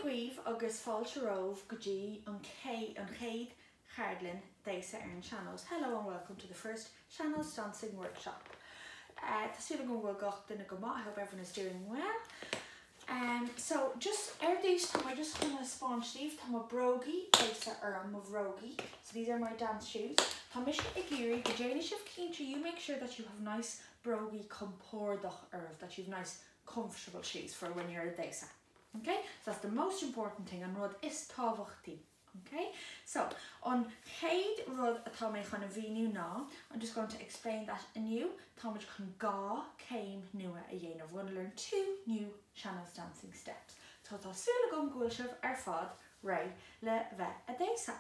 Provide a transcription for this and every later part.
dhaoibh agus fáilte romhaibh go dtí an an chéad cheardlann damhsa ar an sean-nós Hello and welcome to the first Sean-Nós Dancing Workshop. Tá súil agam go bhfuil gach duine go maith, I hope everyone is doing well. Um, so just ar dtús tá mé just chun a thaispeáint daoibh, tá mo brógaí damhsa orm, mo bhrógaí, so these are my dance shoes. Tá mise ag iarraidh go déanfaidh sibh cinnte, you make sure that you have nice brógaí compordach oraibh, that you've nice comfortable shoes for when you're ag damhsa. Ok? So that's the most important thing, an rud is tábhachtaí. Ok? So, an chéad rud atá mé chun a mhíniú ná, I'm just going to explain that inniu táimid chun dhá céim nua a dhéanamh, we're going to learn two new sean-nós dancing steps. So tá súil agam go bhfuil sibh ar fad réidh le bheith ag damhsa.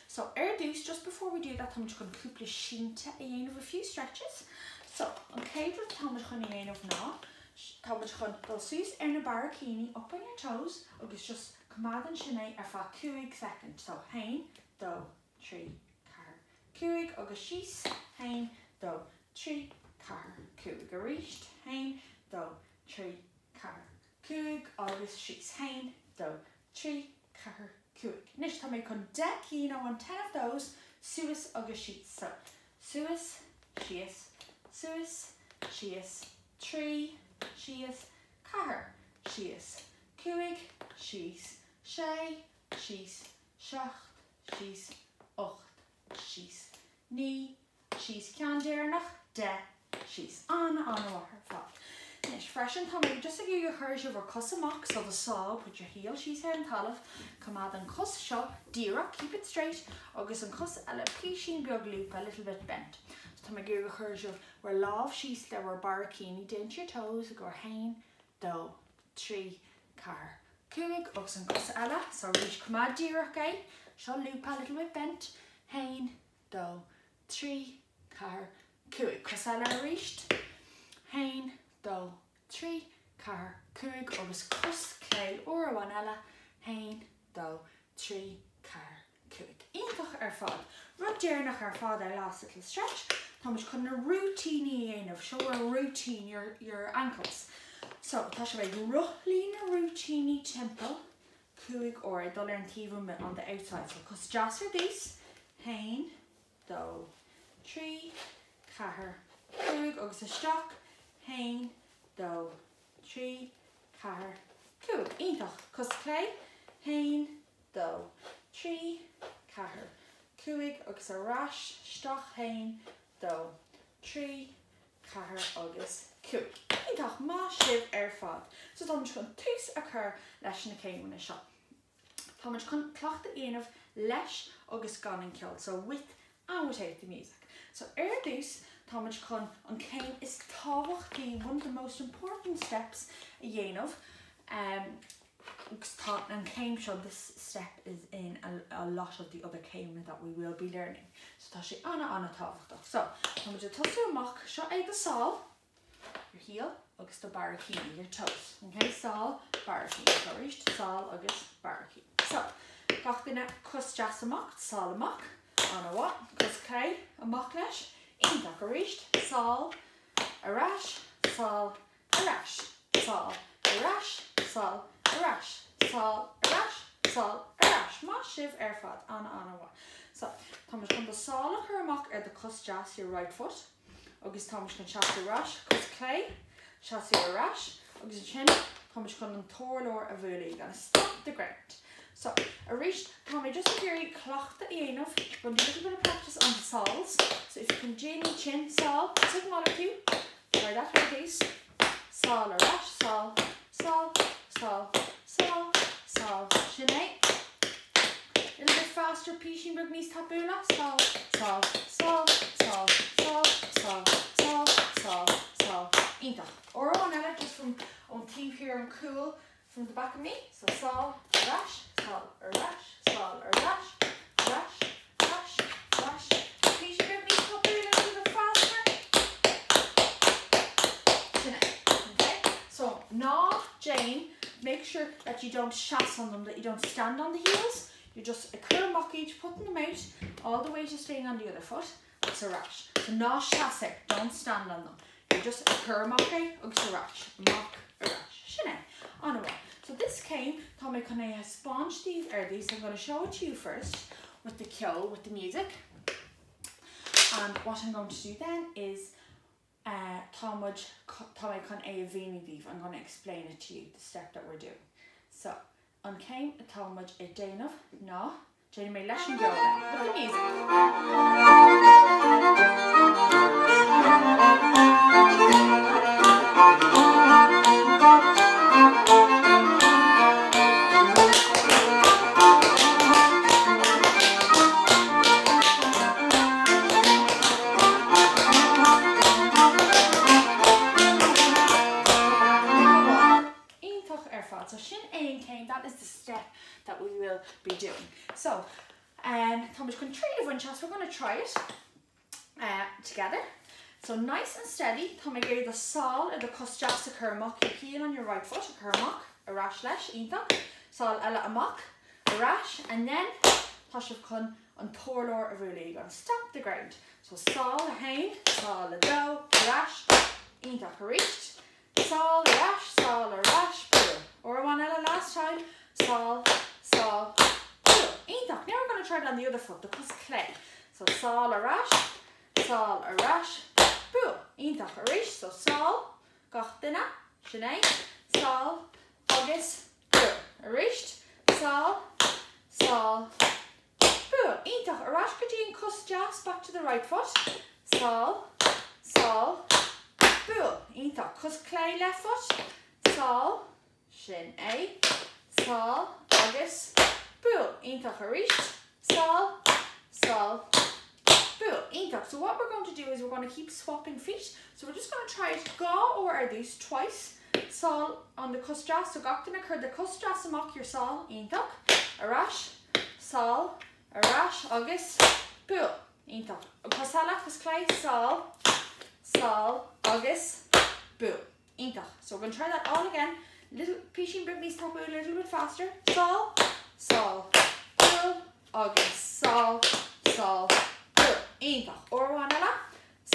So ar dtús, just before we do that, táimid chun cúpla sínte a dhéanamh, a few stretches. So an chéad rud táimid chun a dhéanamh ná, táimid chun dul suas ar na barraicíní, up on your toes, agus just coimeád ansin é ar feadh 5 second. So 1, 2, 3, 4, 5 agus síos, 1, 2, 3, 4, 5 arís, 1, 2, 3, 4, 5 agus síos, 1, 2, 3, 4, 5. Anois tá mé chun 10 cinn I want 10 of those suas agus síos. So, suas, síos, suas, síos, 3, síos, 4, síos, 5, síos, 6, síos, 7, síos, 8, síos, 9, síos ceann deireanach, 10, síos. An-an-mhaith ar fad. Anois freisin tá mé just ag iarraidh go gcuirfidh sibh bhur cos amach so the sál, put your heel síos ar an talamh, coimeád an cos seo díreach, keep it straight, agus an cos eile píosín beag lúbtha, a little bit bent. So tá mé ag iarraidh go gcuirfidh sibh bhur lámh síos le bhur barraicíní, down to your toes, i gcomhair 1, 2, 3, 4, 5 agus an cos eile, so arís coimeád díreach é, seo lúbtha, a little bit bent, 1, 2, 3, 4, 5. Cos eile arís. 1, 2, 3, 4, 5 agus cos clé uair amháin eile. 1, 2, 3, 4, 5. Iontach ar fad. Rud deireanach ar fad our last little stretch. Táimid chun na rúitíní a dhéanamh. So we're rooting your, your ankles. So tá sibh ag rothlú na rúitíní timpeall cúig uair ag dul ar an taobh amuigh on the outside. So cos deas ar dtús. 1, 2, 3, 4, 5 agus isteach. 1, 2, 3, 4, 5. Iontach. Cos clé. 1, 2, 3, 4, 5 agus ar ais. Isteach. 1, 2, 3, 4 agus 5. Iontach, maith sibh ar fad. So táimid chun tús a chur leis na céimeanna seo. Táimid chun cleachtadh a dhéanamh leis agus gan an ceol, so with and without the music. So ar dtús, táimid chun an chéim is tábhachtaí, one of the most important steps a dhéanamh, um, agus tá an chéim seo, this step is in a, a lot of the other céimeanna that we will be learning. So tá sé an-an-tábhachtach. So, táimid ag tosú amach, seo é do sál, your heel, agus do barraicíní, your toes. Okay, sál, barraicín. So arís, sál agus barraicín. So, gach duine cos deas amach, sál amach, an-mhaith, cos clé amach leis, iontach arís, sál, ar ais, sál, ar ais, sál, ar ais, sál, ar ais, sál, ar ais, sál, ar ais. Maith sibh ar fad, an-an-mhaith. So, táimid chun do sál a chur amach ar do cos deas, your right foot, agus táimid chun seasamh ar ais, cos clé, seasamh ar ais, agus ansin táimid chun an t-urlár a bhualadh, you're gonna stomp the ground. So, arís, tá mé just ag iarraidh cleachtadh a dhéanamh, gonna do a little bit of practice on the sáls, so if you can déan sin, sál, ag malartú, Try that ar dtús. Sál ar ais, sál, sál, sál, sál, sál. Sin é. Little bit faster, písín beag níos tapúla. Sál, sál, sál, sál, sál, sál, sál, sál, sál. Iontach. Uair amháin eile, just from ón taobh thiar an cúl, from the back of me. So sál, ar ais, sál, ar ais, sál, ar ais, ar ais, ar ais, ar ais. Písín beag níos tapúla, a little bit faster. Sin é. Okay? So, ná déan, make sure that you don't seas on them, that you don't stand on the heels. You're just ag cur amach iad, putting them out, all the weight is staying on the other foot, agus ar ais. So ná seas air, don't stand on them. You're just ag cur amach é agus ar ais, amach, ar ais. Sin é. An-mhaith. So this céim, tá Tá mé chun é a thaispeáint daoibh ar dtús, I'm gonna show it to you first with the ceol, with the music. And what I'm going to do then is tá muid, tá mé chun é a mhíniú daoibh, I'm gonna explain it to you, the step that we're doing. So, an chéim atá muid ag déanamh ná, déanfaidh mé leis an gceol é, with the music. Iontach ar fad. So sin é an chéim, that is the step that we will be doing. So um, tá muid chun triail a bhaint as, we're going to try it uh, together. So nice and steady, tá mé ag iarraidh do sál ar do chos deas a chur amach, your heel on your right foot a chur amach, ar ais leis, iontach, sál eile amach, ar ais, and then tá sibh chun an t-urlár a bhualadh, you're gonna stamp the ground. So sál a haon, sál a dó, ar ais, iontach arís, sál ar ais, sál ar ais, buail. Uair amháin eile, last time, sál, sál, buail. Iontach! Now we're gonna try it on the other foot, the cos clé. So sál ar ais, sál ar ais, buail. Iontach arís, so sál, gach duine, sin é, sál agus buail. Arís, sál, sál, buail. Iontach! Ar ais go dtí an cos deas, back to the right foot. Sál, sál, buail. Iontach. Cos clé, left foot. Sál, sin é. Sál agus buail. Iontach arís. Sál, sál, buail. Iontach. So what we're going to do is we're going to keep swapping feet. So we're just going to try it dhá uair ar dtús, twice. Sál on the cos deas, so gach duine cuir do chos deas amach, your sál, iontach, ar ais, sál, ar ais agus buail, iontach. An cos eile, cos clé, sál, sál agus buail, iontach. So we're going to try that all again, little písín beag níos tapúla, a little bit faster, sál, sál, buail agus sál, sál, buail, iontach. Uair amháin eile,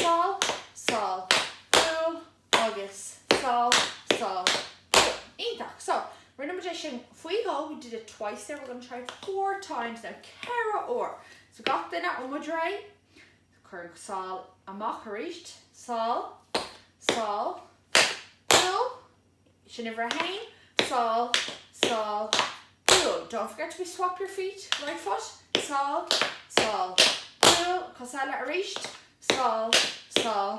sál, sál, buail agus sál, sál, buail. Iontach! So, rinne muid é sin faoi dhó, we did it twice there, we're going to try it four times now, ceithre uair. So gach duine, an bhfuil muid réidh? Cuir an sál amach arís, sál, sál, buail, sin uimhir a haon, sál, sál, buail. Don't forget to swap your feet, right foot, sál, sál, buail, cos eile arís, sál, sál,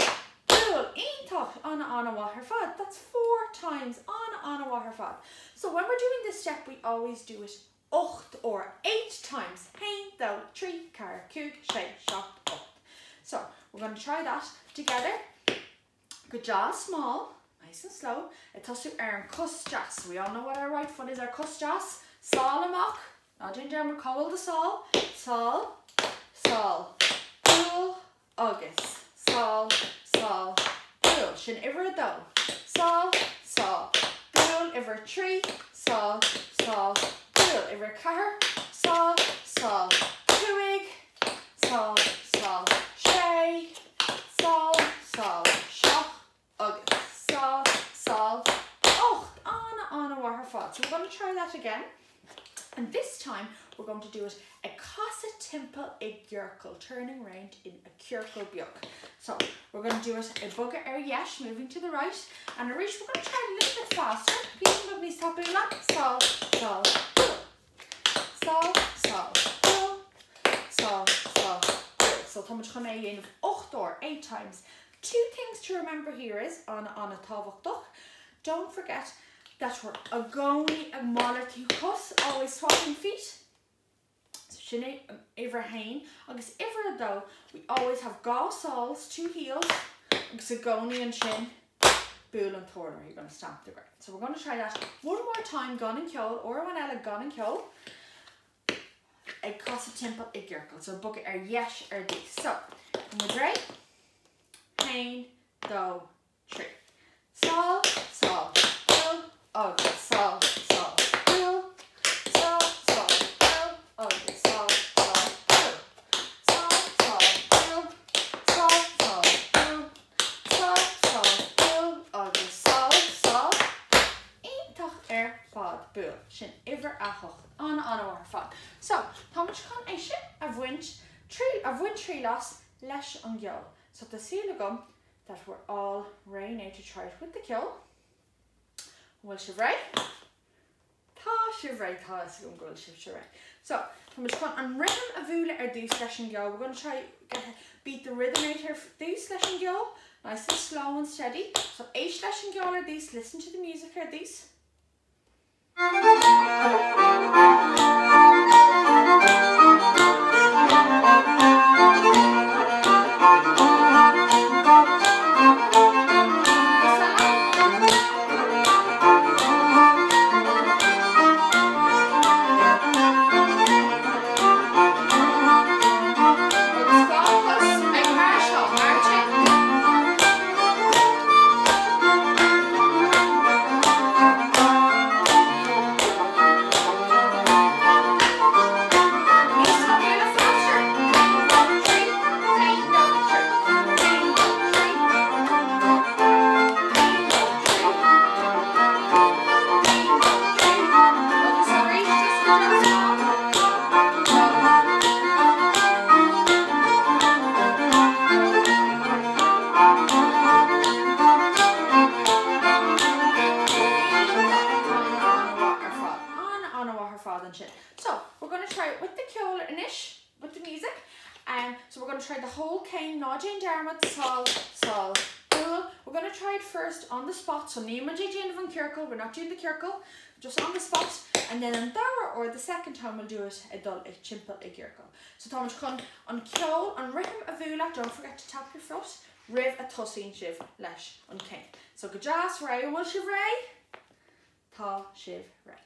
buail. Iontach! An-an-mhaith ar fad. That's four times. An-an-mhaith ar fad. So when we're doing this step we always do it ocht uair, eight times. Haon, dó, trí, ceathair, cúig, sé, seacht, ocht. So we're going to try that together. Go deas mall, nice and slow, ag tosú ar an cos deas. We all know what our right foot is, our cos deas. Sál amach, ná déan dearmad cá bhfuil do sál, sál, sál, buail agus sál, sál, buail. Sin uimhir a dó. Sál, sál, buail, uimhir a trí, sál, sál, buail, uimhir a ceathair, sál, sál, cúig, sál, sál, sé, sál, sál, seacht agus sál, sál, ocht. An-an-mhaith ar fad. So we're going to try that again. And this time we're going to do it ag casadh timpeall i gciorcal, turning round in a ciorcal beag. So we're going to do it ag bogadh ar dheis, moving to the right, and arís we're going to try it a little bit faster. Píosa beag níos tapúla. Sál, sál, buail. Sál, sál, buail. Sál, sál, buail. So tá muid chun é a dhéanamh ocht uair, eight times. Two things to remember here is, an-an-tábhachtach, don't forget that we're i gcónaí ag malartú cos, always swapping feet, so sin é uimhir a haon, agus uimhir a dó, we always have dhá sál, two heels, agus i gcónaí ansin buail an t-urlár, you're going to stamp the ground. So we're going to try that one more time gan an ceol, uair amháin eile gan an ceol, ag casadh timpeall i gciorcal, so bogadh ar dheis ar dtús. So, an bhfuil muid réidh? Haon, dó, trí. Sál, sál, buail, agus sál, sál, buail, sál, sál, buail, agus sál, sál, buail, sál, sál, buail, sál, sál, buail, sál, sál, buail, agus sál, sál. Iontach ar fad, buail. Sin uimhir a hocht. An-an-mhaith ar fad. So, táimid chun é sin a bhaint, triail, a bhaint triail as leis an gceol. So tá súil agam that we're all ready now to try it with the ceol. An bhfuil sibh réidh? Tá sibh réidh, tá fhios agam go bhfuil sibhse réidh. So, táimid chun an rithim a bhualadh ar dtús leis an gceol. We're going to try get beat the rhythm out ar dtús leis an gceol. Nice and slow and steady. So éist leis an gceol ar dtús, listen to the music ar dtús. So, we're going to try it with the ceol anois, with the music. Um, so we're going to try the whole céim, ná déan dearmad, sal, sal, buail. We're going to try it first on the spot, so níl muid ag déanamh an ciorcal, we're not doing the ciorcal, just on the spot, and then an dara huair, the second time we'll do it ag dul i timpeall i gciorcal. So táimid chun an ceol, an rithim a bhualadh, don't forget to tap your foot, roimh a tosaíonn sibh leis an céim. So go deas réidh, an bhfuil sibh réidh? Tá sibh réidh.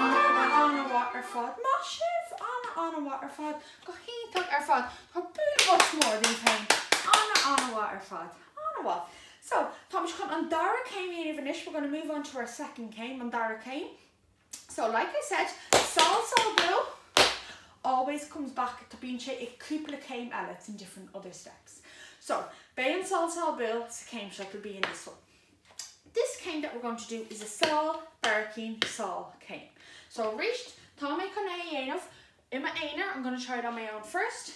An-an-mhaith ar fad. Maith sibh! An-an-mhaith ar fad. Go hiontach ar fad. Tá bualadh bos mór daoibh féin. An-an-mhaith ar fad. An-mhaith. So, táimid chun an dara céim a dhéanamh anois. We're going to move on to our second céim, an dara céim. So, like I said, sal sal buail always comes back to bíonn sé i cúpla céim eile, it's in different other steps. So, beidh an sal sal buail sa céim seo, it'll be in this one. This céim that we're going to do is a sal barraicín sal céim. So arís, tá mé chun é a dhéanamh i m'aonar, I'm going to try it on my own first,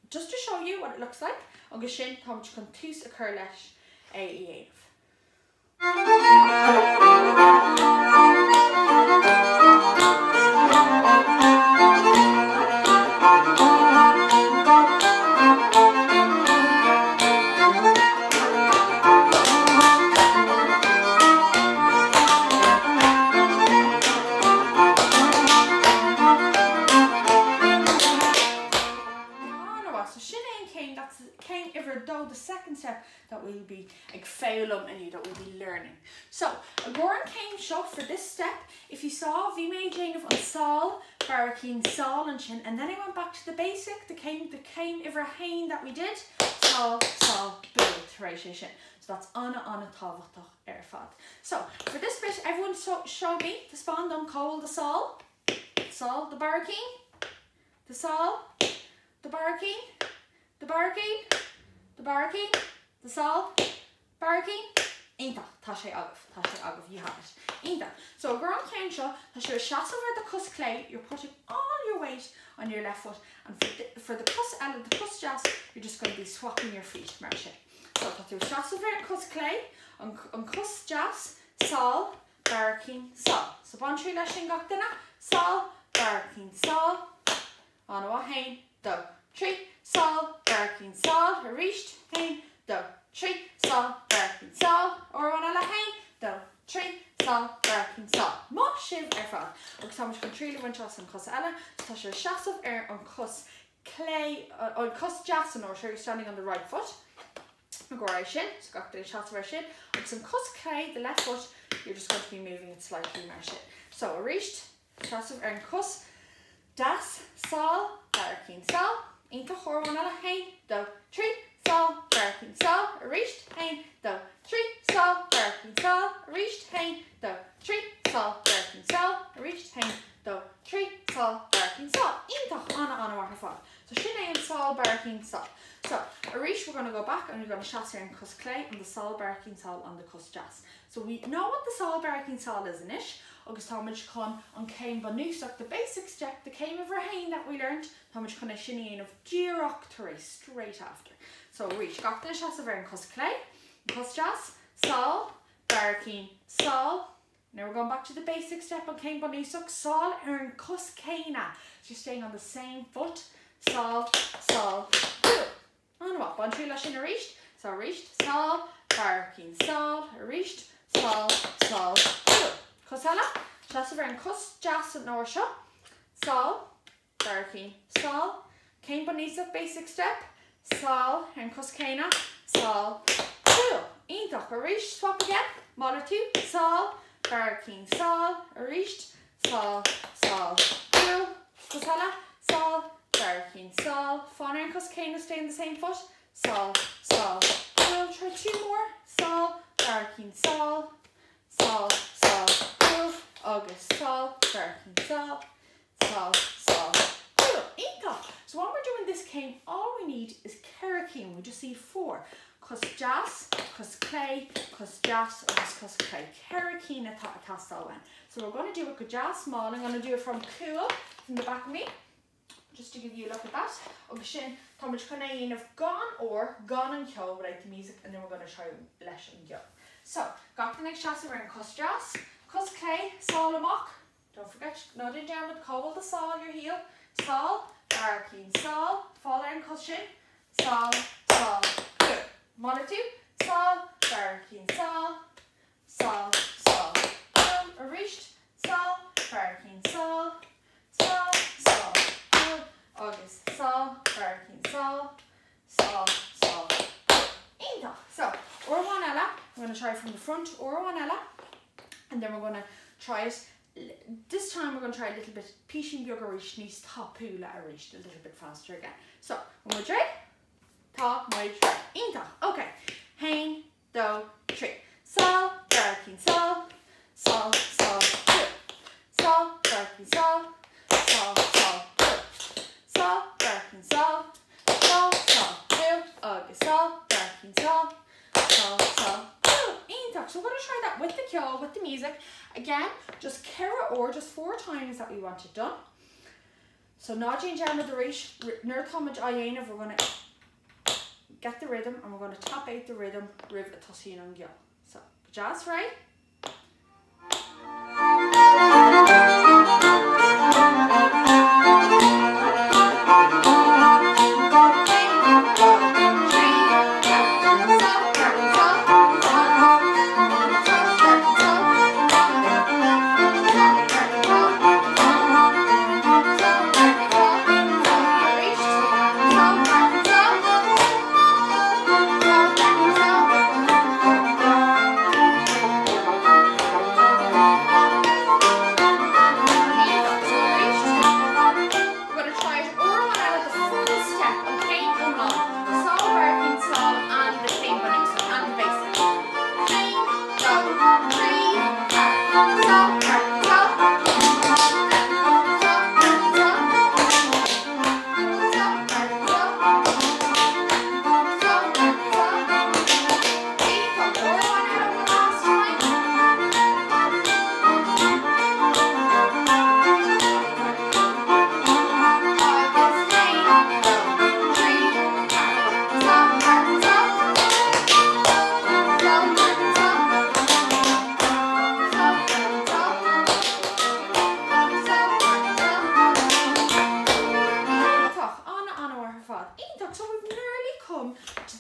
just to show you what it looks like, agus sin táimid chun tús a chur leis é a dhéanamh. An-mhaith, so sin é an chéim, that's céim uimhir a dó, the second step that we'll be ag foghlaim inniu, that we'll be learning. So, i gcomhair an chéim seo, for this step, if you saw, bhí mé ag déanamh an sal, barraicín sal ansin, and then I went back to the basic, the céim, the céim uimhir a haon that we did, sal, sal, buail, tar éis é sin. So that's an-an-tábhachtach ar fad. So, for this bit, everyone so, show me, taispeáin dom cá bhfuil do sal, sal, the barraicín, the sal, the barraicín, the barraicín, The barraicín, the sál, barraicín, iontach, tá sé agaibh, tá sé agaibh, you have it. Iontach. So i gcomhair an ceann seo, tá sibh ag seasamh ar do cos clé, you're putting all your weight on your left foot, and for the, for the cos eile, the cos deas, you're just going to be swapping your feet, mar sin. So tá tú ag seasamh ar an cos clé, an, an cos deas, sál, barraicín, sál. So bain triail as sin gach duine, sál, barraicín, sál, An-mhaith, haon, dó, trí, sál, barraicín, sál, arís, haon, dó, trí, sál, barraicín, sál, uair amháin eile, haon, dó, trí, sál, barraicín, sál. Maith sibh ar fad! Agus táimid chun triail a bhaint as an chos eile, so tá sibh ag seasamh ar an chos clé, an cos deas an uair seo, you're standing on the right foot, i gcomhair é sin, so gach duine seasamh ar sin, agus an cos clé, the left foot, you're just going to be moving it slightly mar sin. So arís, Seasamh ar an cos deas, sál, barraicín, sál, iontach, uair amháin eile, haon, dó, trí, sál, barraicín, sál, arís, haon, dó, trí, sál, barraicín, sál, arís, haon, dó, trí, sál, barraicín, sál, arís, haon, dó, trí, sál, barraicín, sál. Iontach, an-an-mhaith ar fad. So sin é an sál, barraicín, sál. So, arís we're gonna go back and we're gonna seasamh ar an cos clé and the sál, barraicín, sál on the cos deas. So we know what the sál, barraicín, sál is anois agus táimid chun an céim bunúsach, the basic step, the céim uimhir a haon that we learnt, táimid chun é sin a dhéanamh díreach tar éis, straight after. So arís, gach duine seasamh ar an cos clé, an cos deas, sál, barraicín, sál, Now we're going back to the basic step, an céim bunúsach, sál ar an cos céanna, so you're staying on the same foot, sál, sál, cúl. An-mhaith. Bain triail as sin arís. So arís, sál, barraicín, sál, arís, sál, sál, cúl. Cos eile, seasamh ar an cos deas an uair seo, sál, barraicín, sál, céim bunúsach, basic step, sál, ar an cos céanna, sál, cúl. Iontach. Arís, swap again, malartú, sál, barraicín, sál, arís, sál, sál, cúl. Cos eile, sál, barraicín, sál, fan ar an cos céanna, stay on the same foot, sál, sál, cúl. Try two more, sál, barraicín, sál, sál, sál, cúl, agus sál, barraicín, sál, sál, sál, cúl. Iontach! So when we're doing this céim, all we need is ceithre cinn, we just need four. Cos deas, cos clé, cos deas agus cos clé. Ceithre cinn atá ag teastáil uainn. So we're going to do it go deas mall, I'm going to do it from cúl, from the back of me, just to give you a look at that. Agus sin, táimid chun é a dhéanamh gan ord, gan an ceol, without the music, and then we're going to try leis an gceol. So, gach duine ag seasamh ar an cos deas, cos clé, sál amach, don't forget, ná déan dearmad cá bhfuil do sál, your heel, sál, barraicín, sál, fáil ar an cos sin, sál, sál, cúl. Malartú, sál, barraicín, sál, sál, sál, cúl, arís, sál, barraicín, sál, sál, sál, cúl, agus sál, barraicín, sál, sál, sál, cúl. Iontach! So, uair amháin eile, we're going to try from the front, uair amháin eile, and then we're going to try it, this time we're going to try a little bit písín beag arís, níos tapúla arís, a little bit faster again. So, an bhfuil muid réidh? Tá muid réidh. Iontach! Ok. Haon, dó, trí. Sál, barraicín, sál, sál, sál, cúl. Sál, barraicín, sál, sál, sál, cúl. Sál, barraicín, sál, sál, sál, cúl. Agus sál, barraicín, sál, sál, sál, cúl. Iontach! So we're going to try that with the ceol, with the music. Again, just ceithre uair, just four times that we want it done. So ná déan dearmad arís, nuair atáimid á dhéanamh, we're going to get the rhythm and we're going to tap out the rhythm roimh a tosaíonn an gceol. So, go deas réidh.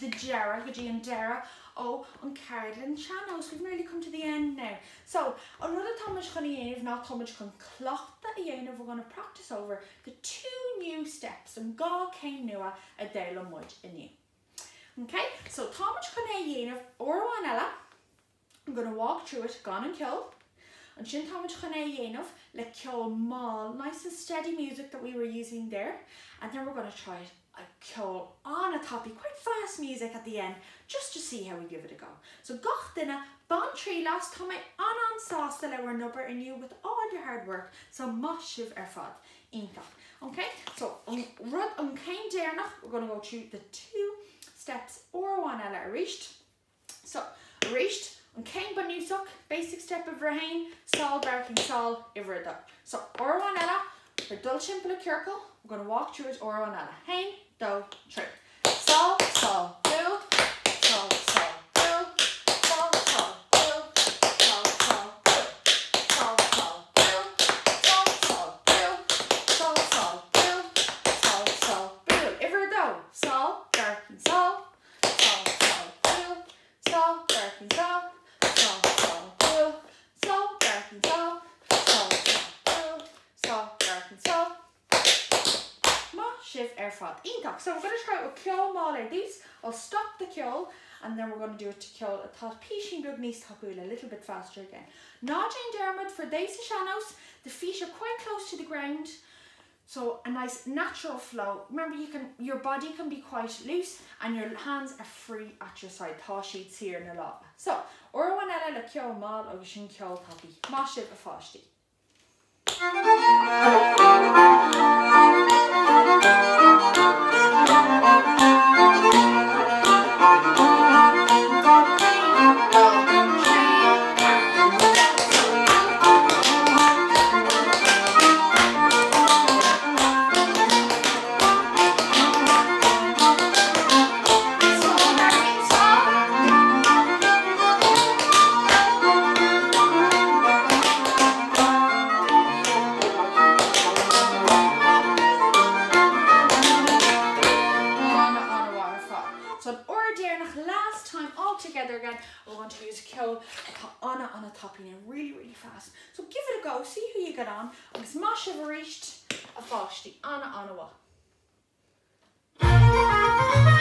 the deireadh, go dtí an deireadh ó an ceardlann sean-nós. We've nearly come to the end now. So, an rud atá muid chun a dhéanamh ná tá muid chun cleachtadh a dhéanamh, we're gonna practice over the two new steps, an dá céim nua a d'fhoghlaim muid inniu. Ok, so tá muid chun é a dhéanamh uair amháin eile, I'm gonna walk through it gan an ceol. Ansin tá muid chun é a dhéanamh le ceol mall, nice and steady music that we were using there, and then we're gonna try it a ceol an-tapaidh, quite fast music at the end, just to see how we give it a go. So gach duine, bain triail as, tá mé an-an-sásta le bhur n-obair inniu with all your hard work, so maith sibh ar fad. Iontach. Ok, so an rud, an chéim deireanach, we're gonna go through the two steps uair amháin eile arís. So, arís, an chéim bunúsach, basic step uimhir a haon, sál, barraicín, sál, uimhir a dó. So, uair amháin eile, ag dul timpeall an ciorcal, we're gonna walk through it uair amháin eile. Haon, dó, trí. Sál, sál, buail, sál, sál, buail, sál, sál, buail, sál, sál, buail, sál, sál, buail, sál, sál, buail, sál, sál, buail, sál, sál, buail. Uimhir a dó, sál, barraicín, sál, Sál, sál, buail, sál, barraicín, sál, sál, sál, buail, sál, barraicín, sál, sál, sál, buail, sál, barraicín, sál. Maith sibh ar fad. Iontach! So we're gonna try it with ceol mall ar dtús. I'll stop the ceol and then we're gonna do it to ceol atá písín beag níos tapúla, a little bit faster again. Ná déan dearmad for damhsa sean-nós, the feet are quite close to the ground. So a nice natural flow, remember you can, your body can be quite loose and your hands are free at your side, tá siad saor na lámha. So, uair amháin eile le ceol mall agus ansin ceol tapaidh. Maith sibh a pháistí. So an uair deireanach last time all together again we're going to use ceol atá ana ana tapaidh now really really fast. So give it a go, see how you get on agus maith sibh arís a pháistí, ana ana mhaith.